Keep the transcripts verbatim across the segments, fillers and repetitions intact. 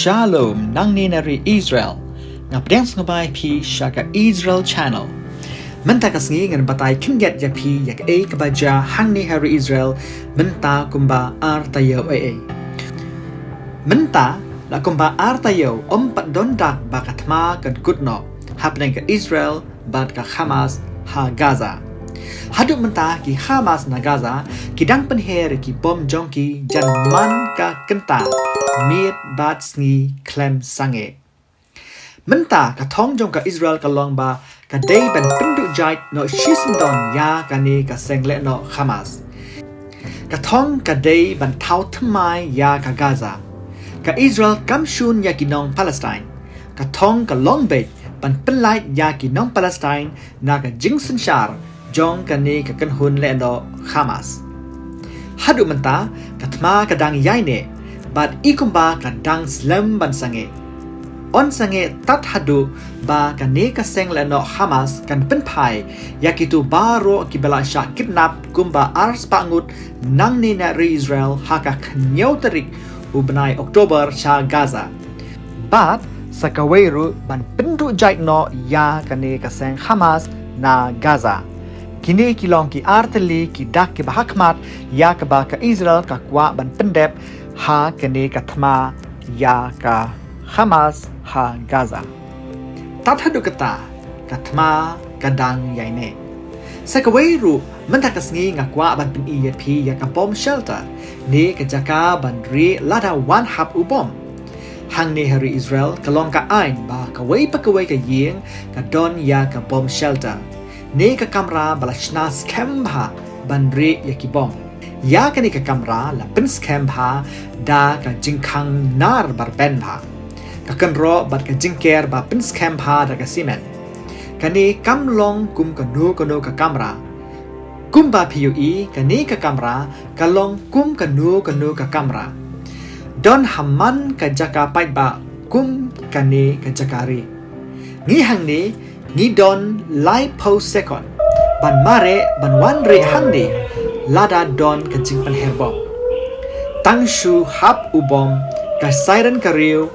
Shalom, nangne na ri Israel. Nga pdiang sngewbha ïa phi sha ka Israel Channel. Mynta ka sngi ngan batai khyndiat ïa phi ïa kaei kaba jia hangne ha ri Israel mynta kumba ar taïew eiei. Mynta la kumba ar taïew ym pat don dak ba ka thma kan kut noh hapdeng ka Israel bad ka Hamas ha Gaza. Haduh mynta ki Hamas na Gaza ki dang pynher ïa ki bom jong ki jan man ka kynta, miet bad sngi khlem sangeh. Mynta ka thong jong ka Israel ka long ba ka dei ban pynduh jait noh shisyndon ïa kane ka seng lehnoh Hamas. Ka thong ka dei ban thaw thymmai ïa ka Gaza. Ka Israel kam shun ïa ki nong Palestine. Ka thong ka long beit ban pynlait ïa ki nong Palestine na ka jingsynshar jong kane ka kynhun lehnoh Hamas. Haduh mynta ka thma ka dang ïaineh bad i kumba ka dang slem ban sangeh. Yn sangeh tad haduh ba kane ka seng lehnoh Hamas kan pynphai ïa kito baroh kiba la shah kidnap kumba arspah ngut nangne na ri Israel ha ka khynñiew tarik u bnai October sha Gaza. Bad sa kawei ruh ban pynduh jait noh ïa kane ka seng Hamas na Gaza. Kine ki long ki artylli ki dak kiba hakhmat ïa kaba ka Israel ka kwah ban pyndep ha kane ka thma ïa ka Hamas ha Gaza. Tad haduh kata ka thma ka dang ïaineh. Sa kawei ruh mynta ka sngi nga kwah ban pyni ïa phi ïa ka bomb shelter, ne ka jaka ban rieh lada wan hap u bom. Hangne ha ri Israel ka long ka aiñ ba kawei pa kawei ka ïing ka don ïa ka bomb shelter, ne ka kamra ba la shna skhem bha ban rieh ïa ki bom. Ïa kane ka kamra la pynskhem bha da ka jingkhang nar ba rben bha, ka kynroh bad ka jingker ba pynskhem bha da ka simen. Kane kam long kum kano kano ka kamra. Kumba phi ïohi, kane ka kamra ka long kum kano kano ka kamra. Don ha man ka jaka paidbah kum kane ka jaka rieh. Ngi hangne ngi don laiphew sekon ban mareh ban wan rieh hangne lada don ka jingpynher bom. Tang shu hap u bom, ka siren ka riew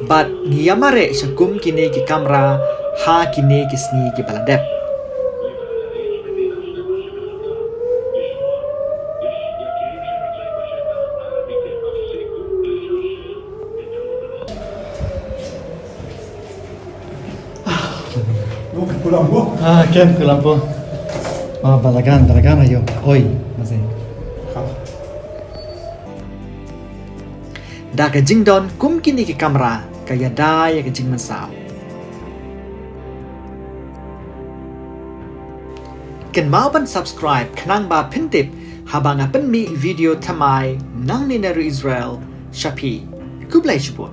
bad ngi ïa mareh sha kum kine ki kamra ha kine ki sngi kiba la dep. Ah, kem kulam po. Ah, balagan, balagan ayo. Oi, masih. Da ka jingdon kum kine ki kamra ka ïada ïa ka jingmynsaw. Kynmaw ban subscribe khnang ba phin tip haba nga pynmih video thymmai nangne na ri Israel sha phi. Khublei shibun.